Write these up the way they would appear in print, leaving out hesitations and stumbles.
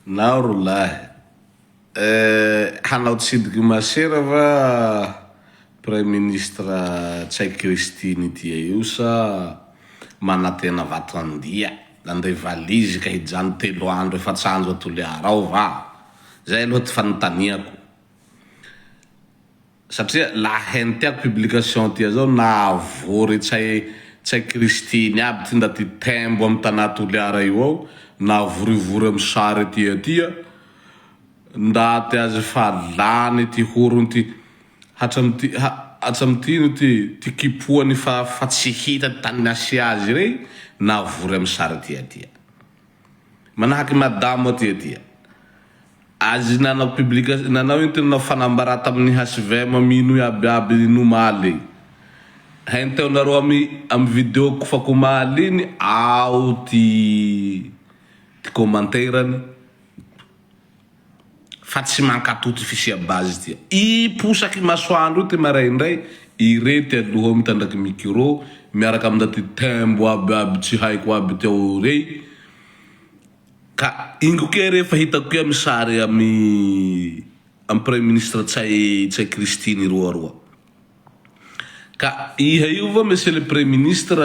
Nao ro lahy eh, hanao tsidiky masera va Praiministra Ntsay Christine tia io sa manantena vato andia nanday valizy ka hijano telo andro efats'andro a Toliara ao va? Zay aloha ty fanontaniako. Satria la hentiako publication tia zao nahavory Ntsay Ntsay Christine aby ty ndaty tembo amy tanà Toliara io ao nahavorivory amy sary aty aty ndaty azy fa lany ty horony ty hatramy ty hatramy ty ino ty ty kipohany fa fa tsy hita ty tany nasia azy rey nahavory amy sary aty aty manahaky madamo aty aty Azy nanao publication nanao ino ty nanao fanambarà tamin'ny hvm mino iaby iaby iny omaly henteonareo amy amy video ko fako omaly iny ao ty ty commentaire-ny fa tsy mankato ty fisia base ty i posaky masoandro io ty maraindray ire ty aloha ao mitandraky micro miaraka amy ndaty tembo aby aby tsy haiko aby ty ao rey Ka ingo kea re fa hitako kea misary amy amy praiministra Ntsay Ntsay Christine roaroa. Ka iha io va monsieur le praiministre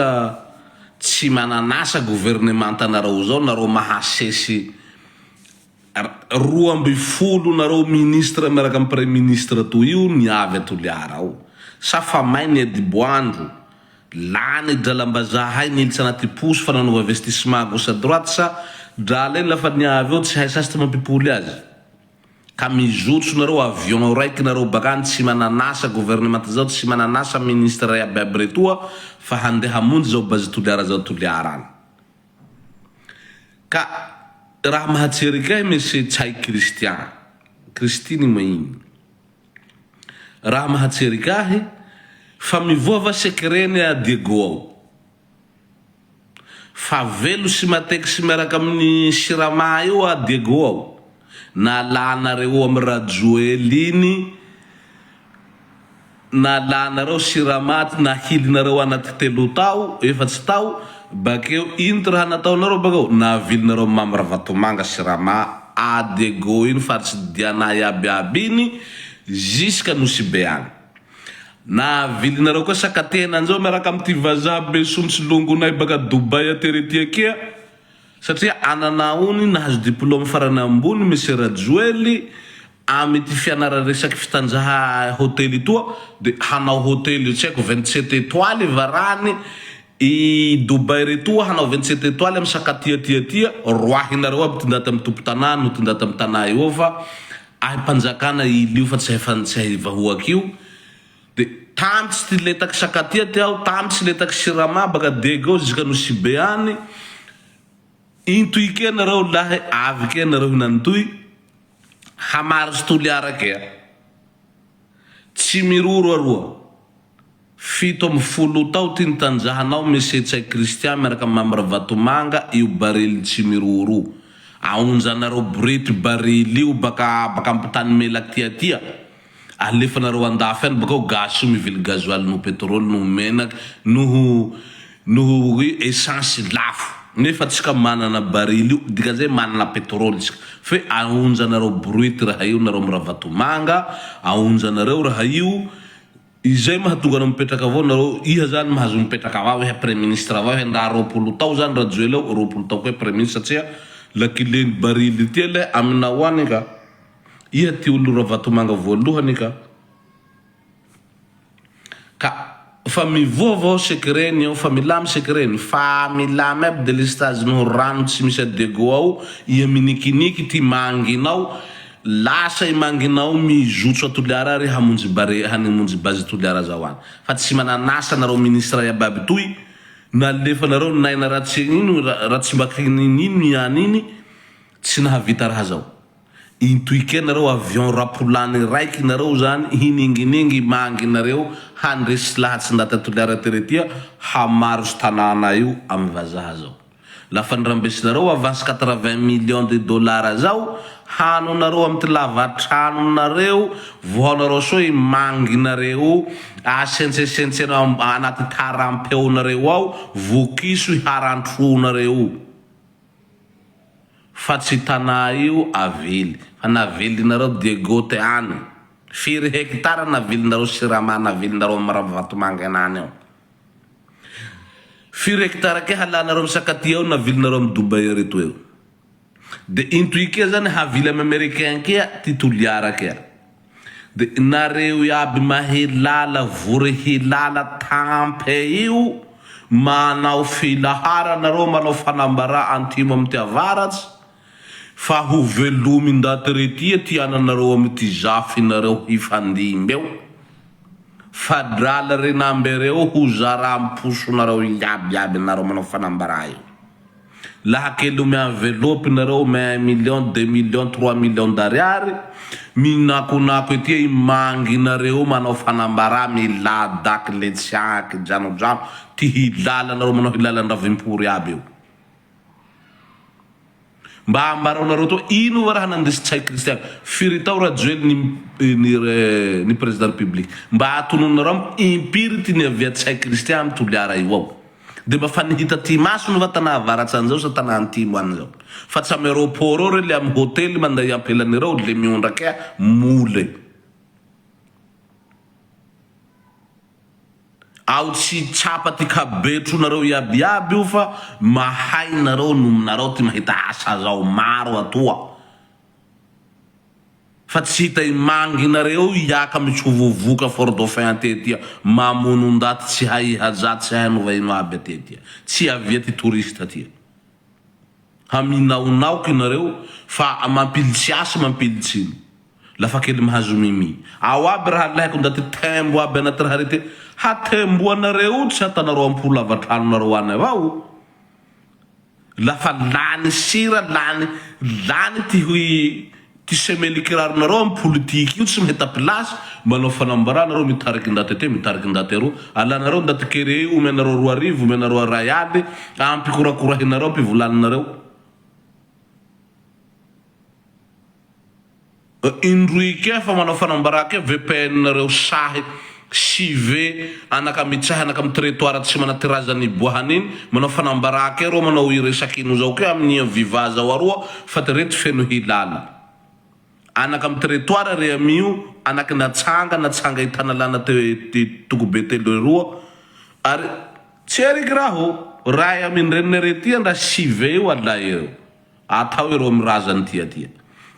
tsy manan'asa gouvernementanareo zao nareo mahasesy 12 nareo ministre miaraka amy praiministre toy io niavy a Toliara ao. Sa fa may ny adiboandro Lany dralam-bazaha hay nilitsy anaty posy fa nanova investissement à gauche à droite sa drala iny lafa niavy eo tsy hay sasy ty mampipoly azy? Ka mizotso nareo avion raiky nareo bakany tsy manan'asa gouvernement zao tsy manan'asa ministre iaby aby retoa fa handeha hamonjy zao base toliara zao toliara any. Ka raha mahatseriky ahy monsieur Ntsay Christian, Christine moa igny. Raha mahatseriky ahy fa mivoha va secret ny a Diego ao? Fa velo sy mateky sy miaraka amin'ny sirama io a Diego ao? Nalanareo amy Rajoeliny nalanareo sirama nahilinareo anaty telo tao efatsy tao bakeo ino ty raha nataonareo bakeo? Navilinareo Mamy Ravatomanga sirama A Diego iny faritsy Diana iaby iaby iny ziska Nosy Be agny. Nahavilinareo koa sakatehina anzao miaraka amty vazaha be somotsy longonay baka Dubai aty retia kea satria ananaony nahazo diplôme farany ambony Monsieur Rajoely amity fianara resaky fitanjaha hotely toa de hanao hotely tsy haiko 27 étoiles varany I Dubai retoa hanao 27 étoiles am sakatia tia tia, roahinareo aby ty ndaty am tompotanà noho ty ndaty am tanà eo fa ahy mpanjakana ily io fa tsy hay tsy hay vahoaky io, de tamitsy ty letaky sakatia ty aho, tamitsy letaky sirama baka dego ao ziska nosibe any, intoy kea nareo lahy avy kea nareo hinany toy, hamaritry toliara kea, tsy miroro aroa. 17 tao ty nitanjahanao Monsieur Ntsay Christian miaraka am Mamy Ravatomanga io baril Tsimiroro io. Aonjanareo borety baril io baka baka ampitany melaky ty aty alefanareo andafy any bakao gasy io mivily gasoil noho petrole noho menaky noho noho essence lafo nefa tsika manana baril io dikan'izay manana petrole tsika fe aonjanareo borety raha io nareo am Ravatomanga aonjanareo raha io Izay mahatonga anao mipetraka avao nareo iha zany mahazo mipetraka avao iha praiministre avao iha ndra 20 tao zany rajoely ao 20 tao koa iha praiministre satria lakileny barily ty le aminao any ka iha ty olo ravatomanga voalohany ka ka fa mivoha vao secret ny ao fa milamy secret ny fa milamy aby delestage noho rano tsy misy adego ao iha minikiniky ty manginao Lasa i Manginao mizotso a Toliara ary hamonjy bare hamonjy base Toliara zao any fa tsy manan'asa nareo ministre iaby aby toy nalefanareo Naina Ratsignino Ratsimbakininino ihany iny tsy nahavita raha zao intoy kea nareo avion rapolany raiky nareo zany hininginingy manginareo handresy lahatsy ndaty a Toliara teretia hamaro tanàna io amy vazaha zao. Lafa nirambesinareo avance 80 millions de dollars zao, hanonareo amity lava-tranonareo, vohaonareo soa i manginareo, asentsesentseno anaty tarampeonareo ao, vokiso i harantronareo. Fa tsy tanà io avily fa navilinareo Diego te any. Firy hectare navilinareo Sirama navilinareo am Ravatomanga enany ao. Firy hectare ke halanareo am Sakatia ao navilinareo am Dubaï retoa eo. De intoy kea zany havily am Americain kea ty Toliara kea. De nareo iaby mahilala vory hilala tampe io manao filahara nareo manao fanambara antimo am ty avaratsy fa ho velomy ndaty retia ty ananareo am ty zafinareo hifandimby eo fa drala rinambe reo ho zaram-posonareo iaby iaby nareo manao fanambara io. Laha kely ome enveloppe nareo ome un million, deux millions, trois millions d'ariary, minakonako ety i mangy nareo manao fanambarà miladaky le tsy aky janojano ty hilala nareo manao hilalan-dravimpory aby io. Mba ambarao nareo to ino va raha nandesy Ntsay Christian firy tao Rajoely ny ny ny président république mba atononareo amiko impiry ty niavia Ntsay Christian am Toliara io ao. De mba fa nihita ty masony va tanà avaratsa anzao sa tanà antimo any zao? Fa tsy amy aéroport eo re le amy hotely manday ampelany reo le miondrake mole. Ao tsy tsapa ty kabetro nareo iaby iaby io fa mahay nareo nominareo ty mahita asa zao maro atoa. Fa tsy hita i manginareo hiaka mitsovovoka fort dauphin aty aty mamono ndaty tsy hay haja tsy hay hanova ino aby aty aty tsy avia ty touriste aty haminaonaoky nareo fa mampilitsy asy mampilitsy ino lafa kely mahazo mimi ao aby rahalahiko ndaty tembo aby anaty raha rety hatemboanareo tsy atanareo ampo lavatranonareo any avao. Lafa lany sira lany lany ty hoy ty semely kiraronareo am politique io tsy mahita place manao fanambarana nareo mitariky ndaty aty mitariky ndaty aroa alanareo ndaty kere io omenareo 2000 omenareo ray aly ampikorakorahinareo ampivolaninareo Indroy kea fa manao fanambarà kea VPN nareo sahy CV anaka mitsahy anaka am tretoara tsy mana ty razany iboahany iny manao fanambarà kea reo manao iresaky ino zao kea aminia viva zao aroa fa ty reto feno hilala anaka am tretoara re amio anaky natsanga natsanga i tanalana te ty tokobe telo eroa ary tsy eriky raho ray amindreniny retia ndra CV io alay eo. Atao ireo am razany tia tia.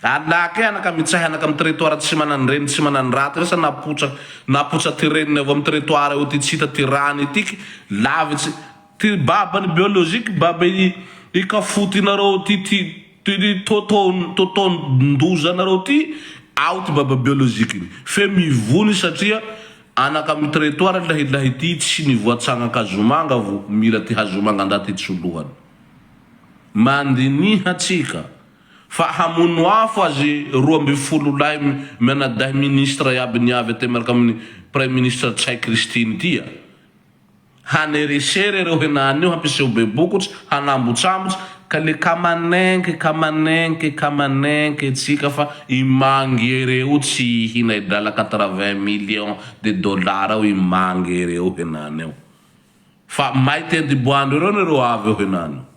Allah kay anaka mitsahy anaka am tretoara tsy manan dreny tsy manan raty resa napotsa napotsa ty reniny avy am tretoara eo ty tsy hita ty rany tiky lavitsy ty babany biologique baba i i kafotinareo ty ty ty toto toton ndoza nareo ty ao ty baba biologique ny fe mivony satria anaka am tretoara lahilahy ty tsy nivoatsagna kazomanga vo mila ty hazomanga ndaty itsolohany. Mandiniha tsika fa hamono afo azy 12 lahy mianadahy ministre iaby niavy aty miaraka aminy praiministre Ntsay Christine ty a! Haneresery ereo henany io hampiseho be bokotsy hanambotsambotsy ka le ka manenky ka manenky ka manenky tsika fa i mangy ereo tsy hihina drala quatre-vingts millions de dollars ao i mangy ereo henany eo. Fa may te andiboandro ireo nareo avy eo henany.